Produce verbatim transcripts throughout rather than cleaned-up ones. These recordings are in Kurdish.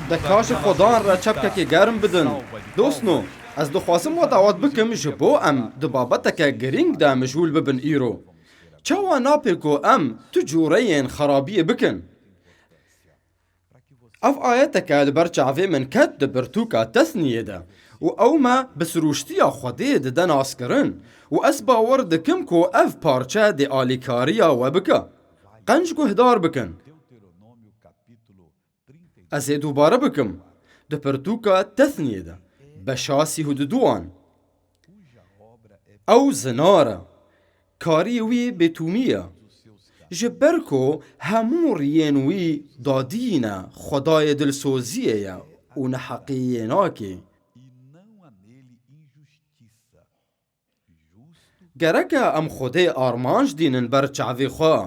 De ka ji Xudan re çepkekê germ bidin. Dostno, ez dixwazim we dawet bikim ji bo em di babeteke girîng de mijûl bibin îro. Çawa napê ku em tu cûreyên xerabiyê bikin? Ev ayeteke li ber çavê min ket di pirtûka Tesniyê de û ew me bi sirûştiya Xwedê dide naskirin û ez bawer dikim ku ev parçe dê alîkariya we bike. Qenc guhdar bikin. Ez ê dubare bikim. Di pirtûka Tesniyê de, beşa sî û duduan. Ew zinar e. Karî wî bêtûmî ye. Ji ber ku hemû riyên wî dadî ne, Xwedayê dilsoziyê ye û neheqiyê nakê. Gereke em Xwedê armanc dînin ber çavê xwe.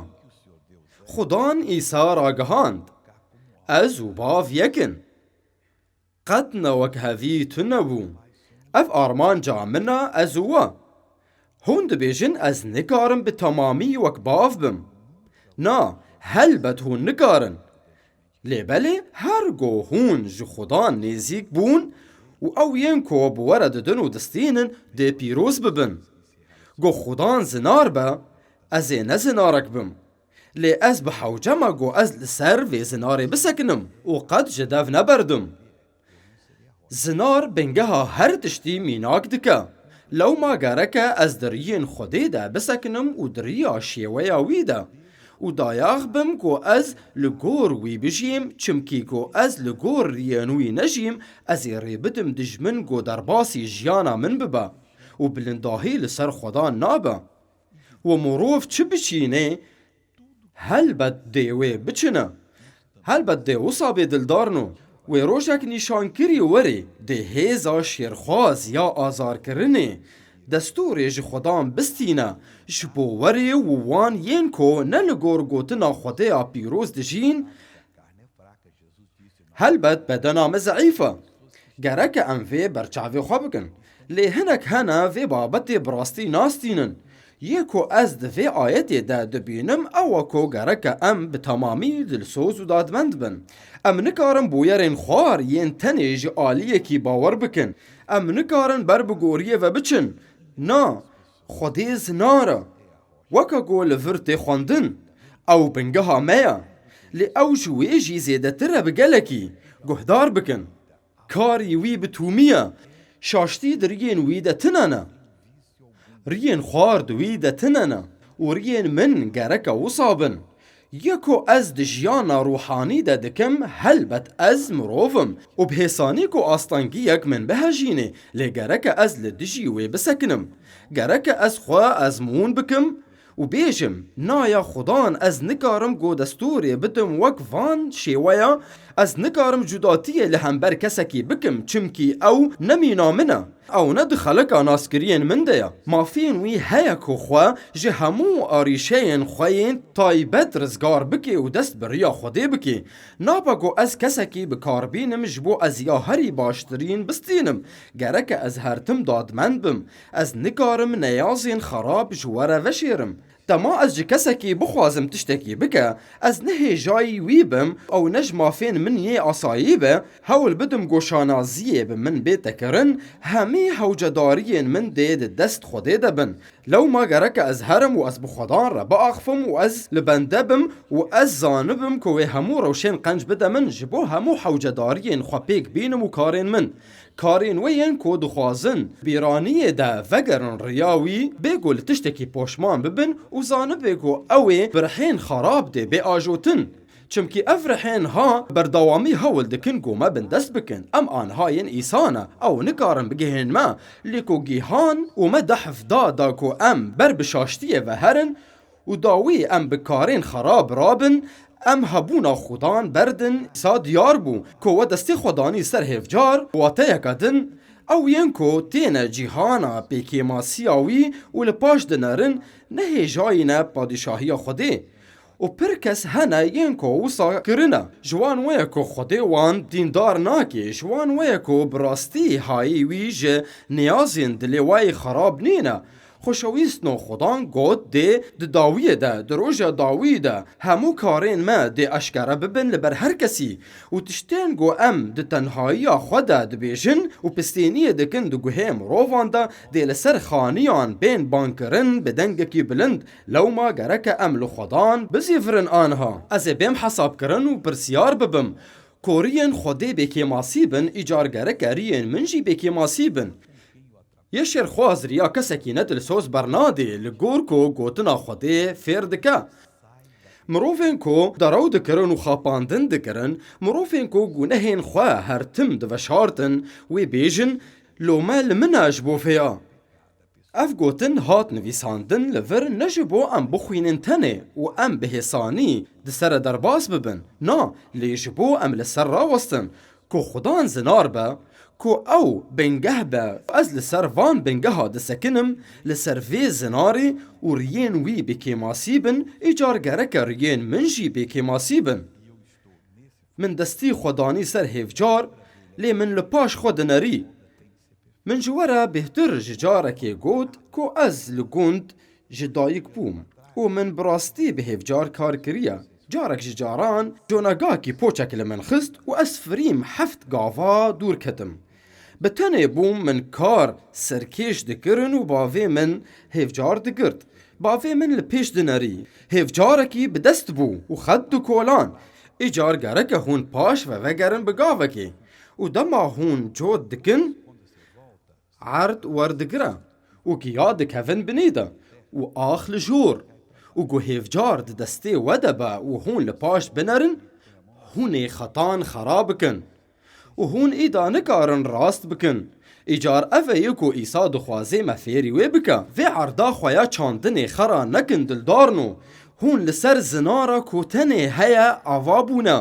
Xudan Îsa ragihand, ez û Bav yek in. Qet ne wek hevî tune bû. Ev armanca min e, ez û we. Hûn dibêjin, ez nikarim bi temamî wek Bav bim. Na, helbet hûn nikarin. Lê belê her go hûn ji Xudan nêzîk bûn û ew yên ku bi we re didin û distînin, dê pîroz bibin. Go Xudan zinar be, ez ê ne zinarek bim. Lê ez bi hewce me go ez li ser vê zinarê bisekinim û qet ji dev neberdim. Zinar bingeha her tiştî mînak dike. Lewma gereke ez di riyên Xwedê de bisekinim û di riya şêweya wî de û dayax bim ku ez li gor wî bijîm, çimkî ku ez li gor riyên wî nejîm, ez ê rê bidim dijmin ku derbasî jiyana min bibe û bilindahî li ser Xwedan nabe. Û mirov çi biçînê, helbet dê wê biçine. Helbet dê wisa bê dildarno. Wê rojek nîşankirî werê dê hêza şêrxwaz ya azarkirinê destûrê ji Xudan bistîne, ji bo werê û wan yên ku ne li gor gotina Xwedêya pîroz dijîn, Helbet bedena me zeîf e. Gereke em vê ber çavê xwe bikin. Lê hinek hene vê babetê bi rastî nastînin. Yê ku ez di vê ayetê de dibînim ew e ku gereke em bi temamî dilsoz û dadmend bin. Em nikarin bûyerên xwar yên tenê ji aliyekî bawer bikin. Em nikarin ber bi goriyê ve biçin. Na, Xwedê zinar e. Weke ku li vir tê xwendin, ew bingeha me ye. Lê ew ji wê jî zêdetir e bi gelekî. Guhdar bikin. Karî wî bi tûmî ye. Şaştî di riyên wî de tine ne. Riyên xwar di wî de tine ne. Û riyên min gereke wisa bin. Yê ku ez di jiyana ruhanî de dikim, helbet ez mirov im û bi hêsanî ku astengiyek min bihejînê, lê gereke ez li dijî wê bisekinim. Gereke ez xwe ezmûn bikim û bêjim, na ya Xudan, ez nikarim ku destûrê bidim wek van şêweya, ez nikarim cudatiyê li hember kesekî bikim, çimkî ew ne mîna min e. Ew ne di xeleka naskiriyên min de ye. Mafiyên wî heye ku xwe ji hemû arîşeyên xwe yên taybet rizgar bike û dest bi riya Xwedê bike. Nabe ku ez kesekî bi kar bînim ji bo ez ya herî baştirîn bistînim. Gereke ez her tim dadmend bim. Ez nikarim neyazên xerab ji we re veşêrim. Dema ez ji kesekî bixwazim tiştekî bike, ez ne hêjayî wî bim, ew ne ji mafên min yê asayî be, hewl bidim ku şanaziyê bi min bête kirin, hemî hewcedariyên min dê di dest Xwedê de bin. Lewma gereke ez herim û ez bi Xwedan re biaxifim û ez li bende bim û ez zanibim ku wê hemû rewşên qenc bide min ji bo hemû hewcedariyên xwe pêk bînim û karên min. Karên wê yên ku dixwazin bîraniyê de vegerin riya wî, bê ku li tiştekî poşman bibin û zanibê ku ew ê bi rihên xerab dê bê ajotin. Çimkî ev rihên ha berdewamî hewl dikin ku me bindest bikin. Em anha yên Îsa ne, ew nikarin bigihên me, lê ku gihan û me dehf da da ku em ber bi şaştiyê ve herin, û dawî em bi karên xerab rabin, em hebûna Xudan berdin, Îsa diyar bû, ku we destê xwe danî ser hêvcar, wateyeke din, ew yên ku têne cîhana pêkêmasiya wî û li paş dinerin, ne hêjayî ne padîşahiya Xwedê. Û pir kes hene yên ku wisa kirine. Ji wan weye ku Xwedê wan dîndar nake, ji wan weye ku bi rastî hayî wî ji niyazên dilê wayî xerab nîne. Xweşewîstno Xudan got dê di dawiyê de, di roja dawiyê de hemû karên me dê eşkere bibin li ber her kesî û tiştên ku em di tenhayiya xwe de dibêjin û pistêniyê dikin di guhê mirovan de dê li ser xaniyan bên bankirin bi dengekî bilind. Lewma gereke em li Xudan bizîvirin aniha. Ez ê bêm hesabkirin û pirsiyar bibim. Ku riyên Xwedê bêkêmasî bin, îcar gereke riyên min jî bêkêmasî bin. Yê şêrxwaz riya kesekî ne dilsoz bernadê, li gor ku gotina Xwedê fêr dike. Mirovên ku derew dikirin û xapandin dikirin, mirovên ku gunehên xwe her tim diveşartin, wê bêjin, lome li min e ji bo vêya. Ev gotin hat nivîsandin li vir ne ji bo em bixwînin tenê û em bi hêsanî di ser re derbas bibin. Na, lê ji bo em li ser rawestin ku Xudan zinar be, ku ew bingeh be, ez li ser van bingeha disekinim, li ser vê zinarê û riyên wî bêkêmasî bin, îcar gereke riyên min jî bêkêmasî bin. Min destî xwe danî ser hêvcar, lê min li paş xwe dinerî. Min ji we re bêhtir ji carekê got ku ez li gund ji dayik bûm û min bi rastî bi hêvcar kar kiriye. Carek ji caran conegakî poçek li min xist û ez firîm heft gava dûr ketim. Bi tenê bûm, min kar serkêş dikirin û bavê min hêvcar digirt. Bavê min li pêş dinerî. Hêvcarekî bi dest bû û xet dikolan. Îcar gereke hûn paş ve vegerin bi gavekê. Û dema hûn cot dikin, erd werdigire û giya dikevin binê de û ax li jor. Û ku hêvcar di destê we de be û hûn li paş binerin, hûn ê xetan xera bikin. Û hûn îda nikarin rast bikin. Îcar ev e yê ku Îsa dixwaze me fêrî wê bike. Vê erda xwe ya çandinê xera nekin dildarno. Hûn li ser zinara ku tenê heye ava bûne.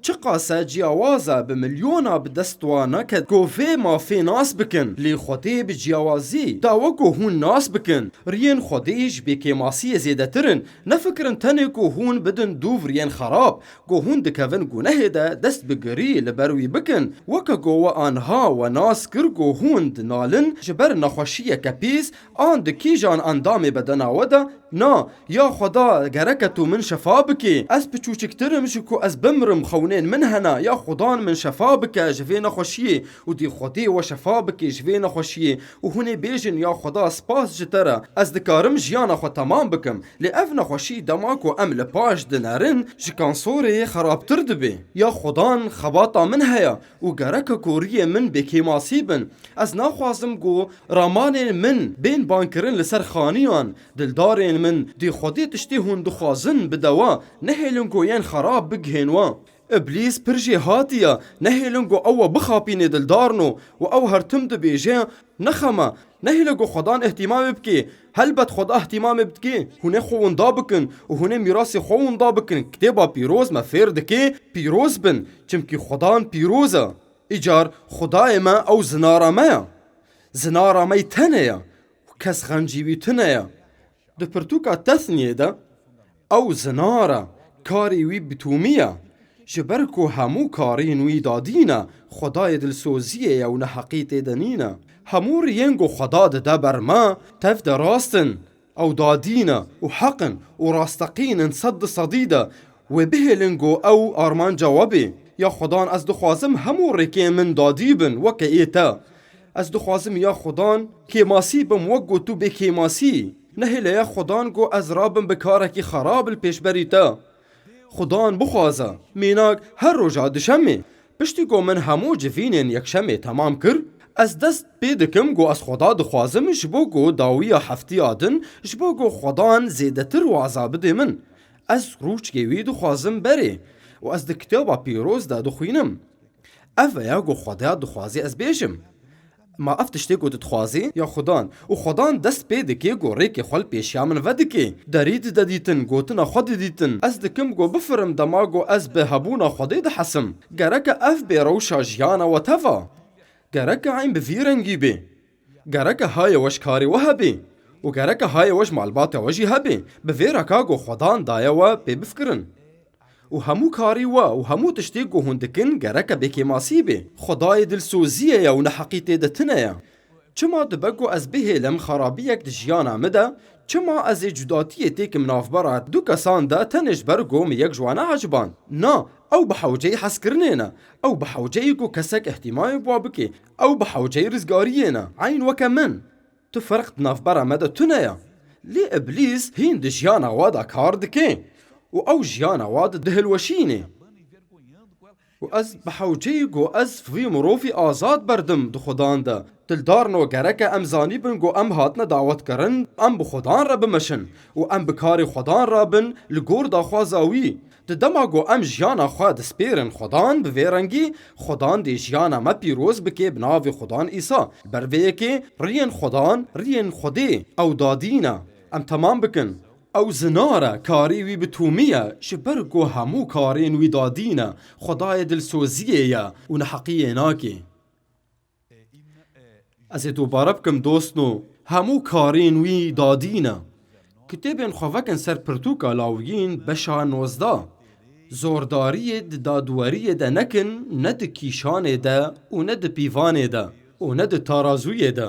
Çiqas e ciyawaz e bi milyona bi dest wan neket ku vê mafê nas bikin. Lê Xwedê bi ciyawazî dawe ku hûn nas bikin. Riyên Xwedê ji bêkêmasiyê zêdetir in. Nefikirin tenê ku hûn bidin dûv riyên xerab. Ku hûn dikevin gunehê de dest bi girî li ber wî bikin. Weke ku we aniha we nas kir ku hûn dinalin ji ber nexweşiyeke pîs an di kîjan endamê bedena we de, na, ya Xweda, gereke tu min şefa bikî. Ez piçûçiktir im ji ku ez bimrim, xewnên min hene, ya Xudan min şefa bike ji vê nexweşiyê û dî Xwedê we şefa bikê ji vê nexweşiyê û hûn ê bêjin, ya Xweda, spas ji te re, ez dikarim jiyana xwe temam bikim. Lê ev nexweşî dema ku em li paş dinerin, ji kansorê xerabtir dibe. Ya Xudan, xebata min heye û gereke ku riyê min bêkêmasî bin. Ez naxwazim ku ramanên min bên bankirin li ser xaniyan. Dildarên min, dê Xwedê tiştê hûn dixwazin bide we, nehêlin ku yên xerab bigihên we. Îblîs pir jêhatî ye, nehêlin ku ew we bixapînê dildarno û ew her tim dibêje, Nexeme, nehêle ku Xwedan îhtîmamê bikê. Helbet Xweda îhtîmamê bidikê. Hûn ê xwe winda bikin û hûn ê mîrasê xwe winda bikin. Kitêba Pîroz me fêr dike, pîroz bin, çimkî Xwedan pîroz e. Îcar Xwedayê me ew zinara me ye. Zinara me yî tenê ye û kes xencî wî tune ye. Di pirtûka Tesniyê de, ew zinar e, karê wî bi tûmî ye. Ji ber ku hemû karên wî dadî ne, Xwedayê dilsoziyê ye û neheqî tê de nîne. Hemû riyên ku Xweda dide ber me, tev de rast in. Ew dadî ne û heq in û rasteqîn in sed di sedî de. Wê bihêlin ku ew armanca we bê. Ya Xwedan, ez dixwazim hemû rêkên min dadî bin weke ê te. Ez dixwazim ya Xudan kêmasî bim wek ku tu bê kêmasî. Nehêle ya Xudan ku ez rabim bi karekî xerab li pêşberî te. Xudan bixwaze, mînak her roja dişemê. Piştî ku min hemû civînên yekşemê temam kir, ez dest pê dikim ku ez Xuda dixwazim ji bo ku dawiya heftiya din, ji bo ku Xudan zêdetir waza bidê min. Ez rûçkê wî dixwazim berê û ez di Kitêba Pîroz de dixwînim. Ev e ya ku Xweda dixwazî ez bêjim. Ma ev tiştê ku tu dixwazî ya Xudan û Xudan dest pê dike ku rêkê xwe li pêşiya min vedike. Derî dide dîtin, gotina xwe didîtin. Ez dikim ku bifirim dema ku ez bi hebûna Xwedê dihesim. Gereke ev bê rewşa jiyana we teva. Gereke eyn bi vî rengî bê. Gereke hayê we ji karê we hebê û gereke hayê we ji malbata we jî hebê. Bi vê reka ku Xwedan daye we pê bifikirin. Û hemû karî we û hemû tiştê ku hûn dikin gereke bêkêmasî bê. Xwedayê dilsoziyê ye û neheqî tê de tune ye. Çima dibe ku ez bihêlim xerabiyek di jiyana min de? Çima ez ê cudatiyê têkim navbera du kesan de tenê ji ber ku min yek ji wan neeciband? Na, ew bi hewceyî hezkirinê ne. Ew bi hewceyî ku kesek îhtîmayê bi wa bike. Ew bi hewceyî rizgariyê ne. Eyn weke min. Tu ferq di navbera me de tune ye. Lê Îblîs hîn di jiyana wa de kar dike û ew jiyana wa de dihilweşînê. Û ez bi hewceyî ku ez vî mirovî azad berdim di Xudan de. Dildarno gereke em zanîbin ku em hatine dawetkirin, em bi Xudan re bimeşin û em bi karê Xudan re bin li gor daxwaza wî. Di dema ku em jiyana xwe dispêrin Xudan, bi vê rengî Xudan dê jiyana me pîroz bike bi navê Xudan Îsa. Li ber vê yekê riyên Xudan, riyên Xwedê, ew dadî ne. Em temam bikin. Ew zinar e, karê wî bi tûmî ye, ji ber ku hemû karên wî dadî ne, Xwedayê dilsoziyê ye û neheqiyê nake. Ez ê dubare bikim dostno, hemû karên wî dadî ne. Kitêbên xwe vekin ser pirtûka Lawiyîn beşa nozdeh. Zordariyê di dadweriyê de nekin, ne di kîşanê de û ne di pîvanê de û ne di tarazûyê de.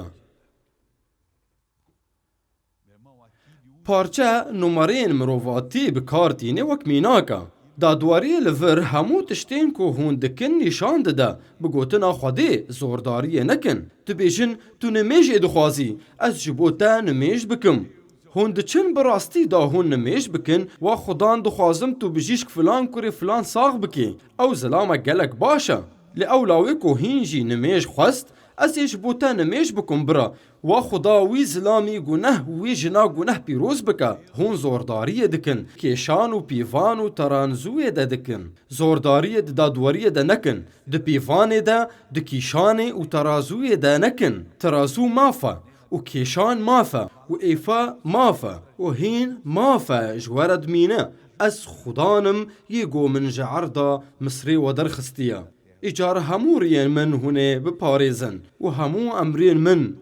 Parçe numareyên mirovatî bi kar tîne wek mînak e. Dadwariyê li vir hemû tiştên ku hûn dikin nîşan dide. Bi gotina Xwedê zordariyê nekin. Dibêjin, tu nimêjê dixwazî, ez ji bo te nimêj bikim. Hûn diçin bi rastî de hûn nimêj bikin, wa Xudan dixwazim tu bijîşk filan kurê filan sax bikî. Ew zilamek gelek baş e. Lê ew lawê ku hîn jî nimêj xwest, ez ê ji bo te nimêj bikim bira. Wa Xuda wî zilamî guneh, wî jina guneh pîroz bike. Hûn zordariyê dikin, kêşan û pîvan û teranzûyê de dikin. Zordariyê di dadweriyê de nekin. Di pîvanê de, di kîşanê û terazûyê de nekin. Terazû maf e û kêşan maf e û êfa maf e û hîn maf e ji we re dimîne. Ez Xudan im, yê ku min ji erda Misrê we derxistiye. Îcar hemû riyên min hûn ê biparêzin û hemû emrên min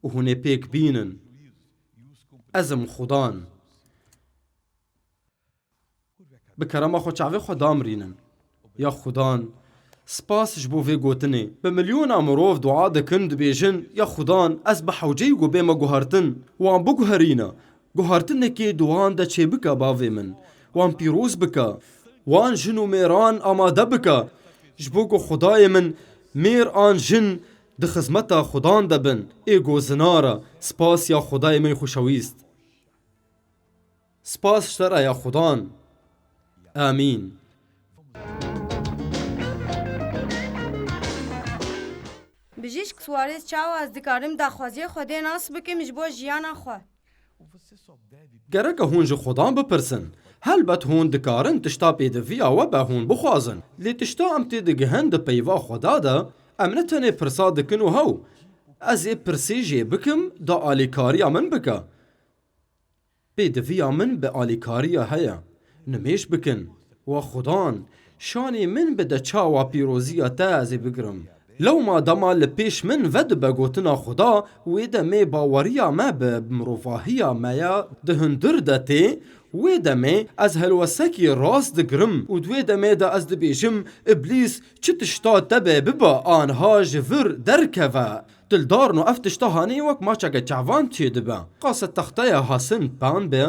û hûn ê pêk bînin. Ez im Xudan. Bi kerema xwe çavê xwe damirînin. Ya Xudan, spas ji bo vê gotinê. Bi milyona mirov dua dikin, dibêjin, Ya Xudan, ez bi hewceyî ku bême guhertin, wan biguherîne. Guhertinekê di wan de çêbike bavê min. Wan pîroz bike. Wan jin û mêran amade bike. Ji bo ku Xwedayê min mêr an jin di xizmeta Xudan de bin. Ê ku zinar e. Spas ya Xwedayê min xweşewîst. Spas ji te re ya Xudan. Amîn. Bijîşk Suarez, çawa ez dikarim daxwaziyê Xwedê nas bikim ji bo jiyana xwe? Gereke hûn ji Xudan bipirsin. Helbet hûn dikarin tişta pêdiviya we be hûn bixwazin. Lê tişta em têdigihin di peyva Xweda de, em ne tenê pirsa dikin û hew, ez ê pirsê jê bikim, da alîkariya min bike. Pêdiviya min bi alîkariya heye. Nimêj bikin, Wa Xudan, şanê min bide çawa pîroziya te ez ê bigirim. Lewma dema li pêş min vedibe gotina Xuda, wê demê baweriya me bi mirovahiya me ya di hundir de tê, wê demê ez helwesekî rast digirim û di wê demê de ez dibêjim, Îblîs, çi tişta te be bibe, anha ji vir derkeve. Dildarno ev tişta hanê wek maçeke çavan çêdibe. Qase texteya hasin pan be,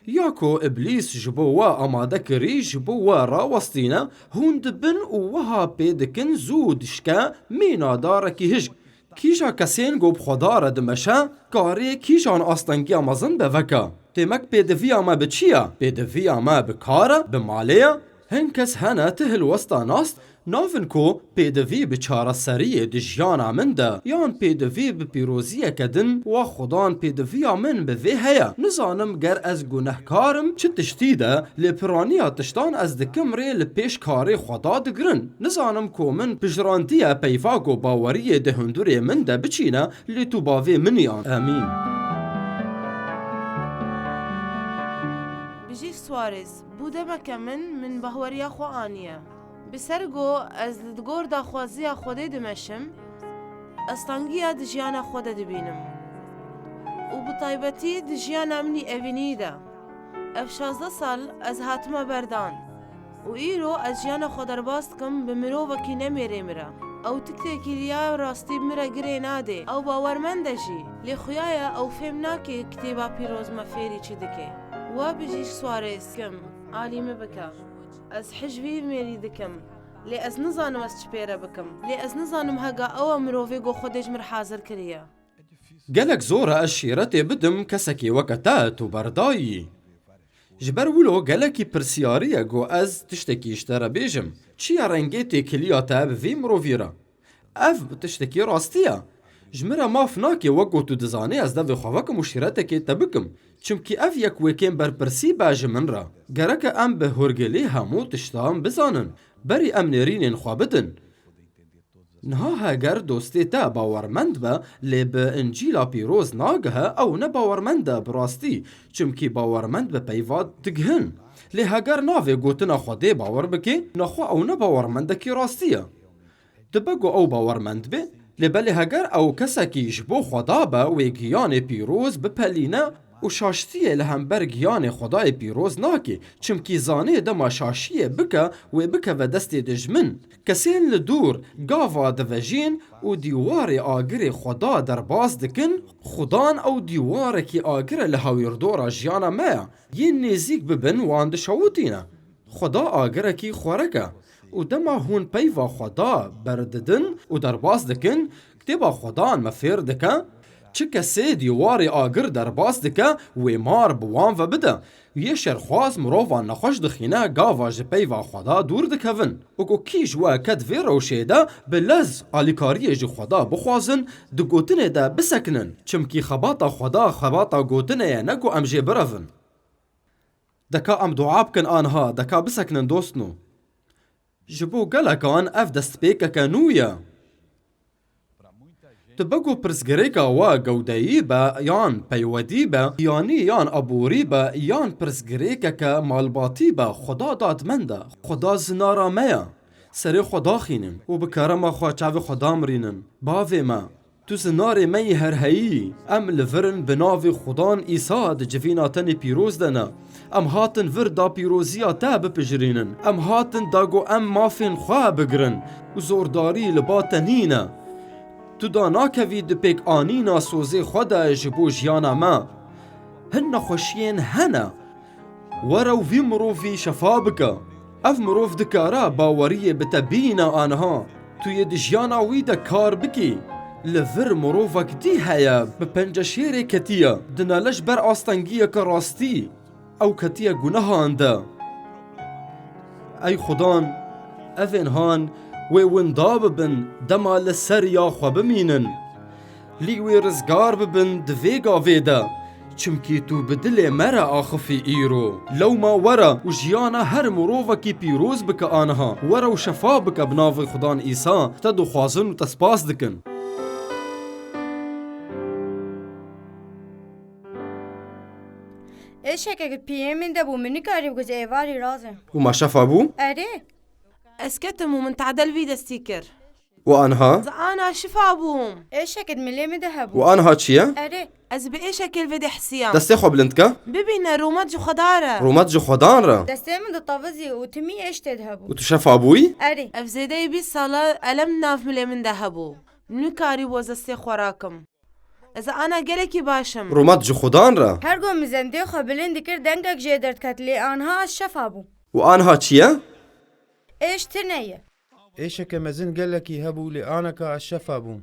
ya ku Îblîs ji bo we amade kirî, ji bo we rawestîne, hûn dibin û wiha pê dikin zû dişke mîna darekî hişk. Kîja kesên ku bi Xweda re dimeşe, karê kîjan astengiya mezin be veke. Têmek pêdiviya me bi çi ye? Pêdiviya me bi kar e, bi malê ye? Hin kes hene ti hilwesta nas, navin ku pêdivî bi çareseriyê di jiyana min de, yan pêdivî bi pîroziyeke din, wa Xudan pêdiviya min bi vê heye. Nizanim ger ez gunehkar im çi tiştî de, lê piraniya tiştan ez dikim rê li pêş karê Xweda digirin. Nizanim ku min pijrandiye peyva ku baweriyê di hundurê min de biçîne, lê tu bavê min î an. Amîn. Bijî Suarez, bû demeke min, min bahweriya xwe aniye. Bi ser ku ez li digor daxwaziya Xwedê dimeşim, ez tengiya di jiyana xwe de dibînim. Û bi taybetî di jiyana min î evînî de. Ev şazdeh sal ez hatime berdan. Û îro ez jiyana xwe derbas dikim bi mirovekî ne mêrê min re. Ew tik têkiliya rastî bi min re girê nade. Ew bawermend e jî. Lê xuya ye ew fêm nake kitêba pîroz me fêrî çi dike. We bijî ji Suarez kim. Alî min bike. Ez hij vî mêrî dikim. Lê ez nizanim ez çi pê re bikim. Lê ez nizanim hega ew e mirovê ku Xwedê ji min re hazir kiriye. Gelek zor e ez şîretê bidim kesekî weke te tu berdayî. Ji ber wilo gelekî pirsiyarî ye ku ez tiştekî ji te re bêjim. Çi ye rengê têkiliya te bi vî mirovî re? Ev tiştekî rastî ye. Ji min re maf nake wek ku tu dizanî ez devê xwe vekim û şîretekê te bikim. Çimkî ev yek wêkên berpirsî be ji min re. Gereke em bi hurgilî hemû tiştan bizanin. Berî em nêrînên xwe bidin. Niha heger dostê te bawermend be, lê bi Încîla pîroz nagihe, ew ne bawermend e bi rastî, çimkî bawermend bi peyva digihin. Lê heger navê gotina Xwedê bawer bike, nexwe ew ne bawermendekî rastî ye. Dibe ku ew bawermend be, lê belê heger ew kesekî ji bo Xweda be, wê giyanê pîroz bipelîne û şaştiyê li hember giyanê Xwedayê pîroz nake, çimkî zanê dema şaşiyê bike, wê bikeve destê dijmin. Kesên li dûr gava divejîn û dîwarê agirê Xweda derbas dikin, Xudan ew dîwarekî agir e li hawîrdora jiyana me ye. Yên nêzîk bibin wan dişewitîne. Xweda agirekî xwerek e û dema hûn peyva Xweda berdidin û derbas dikin, Kitêba Xwedan me fêr dike, çi kesê dîwarê agir derbas dike, wê mar bi wan ve bide. Yê şerxwaz mirovan nexweş dixîne, gava ji peyva Xweda dûr dikevin. Û ku kî ji we ket vê rewşê de, bi lez alîkariyê ji Xweda bixwazin, di gotinê de bisekinin. Çimkî xebata Xweda xebata gotinê ye, ne ku em jê birevin. Deka em dua bikin aniha, deka bisekinin dostno. Ji bo gelekan ev destpêkeke nû ye. Dibe ku pirsgirêka we gewdeyî be, yan peywedî be, yanî yan aborî be, yan pirsgirêkeke malbatî be, Xweda dadmend e, Xweda zinara me ye. Serê xwe daxînin û bi kerema xwe çavê xwe damirînin. Bavê me, tu zinarê me yî herheyî yî. Em li vir in bi navê Xudan Îsa di civîna tenê pîroz de ne. Em hatin vir da pîroziya te bipijirînin. Em hatin da ku em mafên xwe bigirin û zordarî li ba te nîne. Tu da nakevî di pêkanîna sozê xwe de ji bo jiyana me. Hin nexweşiyên hene. Were û vî mirovî şefa bike. Ev mirov dikare baweriyê bi te bîne aniha. Tu yê di jiyana wî de kar bikî. Li vir mirovek dî heye, bi penceşêrê ketiye, dinale ji ber astengiyeke rastî. Ew ketiye gunehan de. Ey Xudan, evên han wê winda bibin, dema li ser ya xwe bimînin. Lî wê rizgar bibin di vê gavê de, çimkî tu bi dilê me re axifî îro. Lewma were û jiyana her mirovekî pîroz bike aniha. Were û şefa bike bi navê Xudan Îsa. Te dixwazin û te spas dikin. Êşekek piyê min de bû, min nikarî biguz êvarî razê. Û ma şefa bû? Erê. Ez ketim û min tadel vî destî kir. Û anha? Ez ana şifa bûm. Êşekid milê min de hebû. Û anha çi ye? Erê. Ez bi êşekê li vê de hesiyam. Destê xwe bilind ke. Bibîne, rûmet ji Xweda re. Rûmet ji Xwedan re. Destê min di tavizî û timî êş tê de hebû. Û tu şefa bûyî? Erê. Ev zêdeyî bîst sala elem nav milê min de hebû. Nikarî bo ez destê xwe rakim. Ez ana gelekî baş im. Rûmet ji Xudan re. Her go min zendê xwe bilind dikir, dengek jê derdiket, lê anha ez şefa bûm. Û anha çi ye? Êş tune ye. Êşeke mezin gelekî hebû, lê aneka ez şefa bûm.